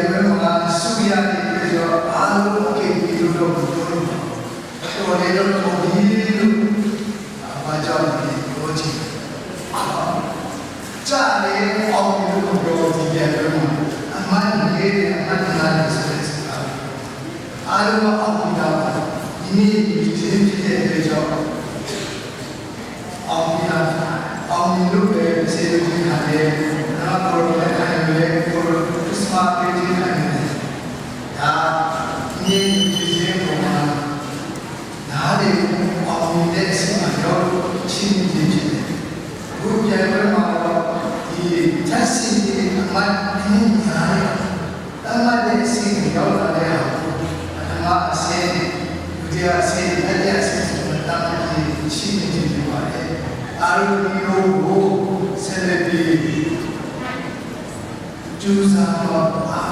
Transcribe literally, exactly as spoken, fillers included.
Yawng manga su ya ni hpe jaw, a lu a king mi lu law lu lu, taw le law taw di lu, a, ba jau ni lo ji. Ca le au mi lu law di ya lu ma, a man le le, a man nga le su le su ka. A lu ma au mi da ma, ni ni ni jin di de de jaw. Aung mi na, aung mi lu pe se lu jin hta de, na Corona hta de, Corona Christmas pe jin hta de, da, nye lu jin se ko ma, na de, aung mi de si ma yau, chin ni jin jin de. Gu pyan koi ma rau, i, tat si ni, amat, ni, nya de. Tangman de asi hte yau na de hku, Adama asi, Yude asi, Hkristu asi hte matang ai hte shi myit hte yu wa ai. Aruni ro wo, Selebi, Chuza wa, a